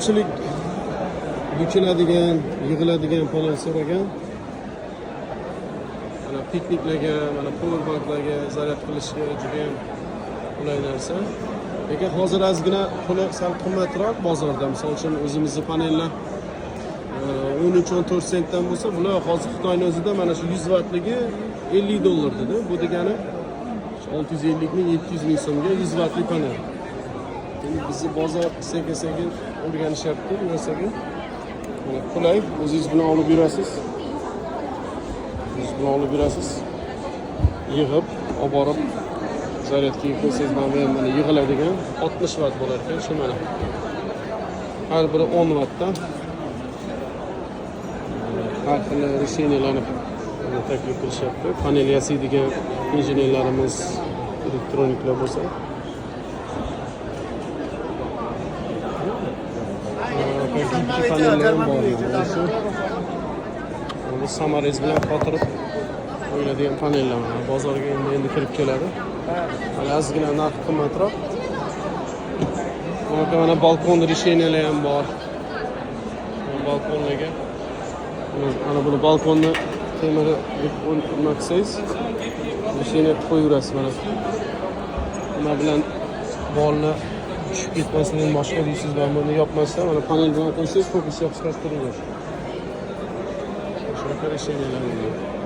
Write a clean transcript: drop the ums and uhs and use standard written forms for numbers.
Ko'pchilik bukiladigan, yig'iladigan panel so'ragan. Mana pikniklarga, mana power banklarga zaryad qilishga juda ham qulay narsa. Lekin hozir ozgina puli sal qimmatroq bozorda. Misol uchun, o'zimizni panellar 13-14 sentdan bo'lsa, bular hozir Xitoyning o'zida mana shu 100 vattligi 50 dollar dedi. Bu degani 650 ming, 700 ming so'mga 100 vatli panel. Endi bizni bozor sekin sekin o'rganishyapti bu narsaga. Mana qulay, o'zingiz bilan olib yurasiz. O'zingiz bilan olib yurasiz. Yig'ib, olib borib zaryadkaga qo'ysangiz, mana bu ham mana yig'iladigan 60 vat bo'lar ekan shu mana. Har biri 10 vatdan. Har xil решения larni taklif qilishyapti. Panel yasaydigan injenerlarimiz, elektroniklar bo'lsa. Гибкий panellar ham bor mana shu. Buni саморез bilan qotirib qo'yiladigan panellar mana bozorga endi endi kirib keladi. Hali ozgina narxi qimmatroq. Bunaqa mana balkon решения lar ham bor. Mana balkonlarga, mana buni balkonni temiri deb nima qilsangiz, решение qilib qo'yaverasiz mana. Nima bilan bolni tushib ketmasin boshqa deysiz, mana buni yopmasdan mana panel bilan qo'ysangiz, fokus yopishtirib turaveradi. Shunaqa решения lar bor.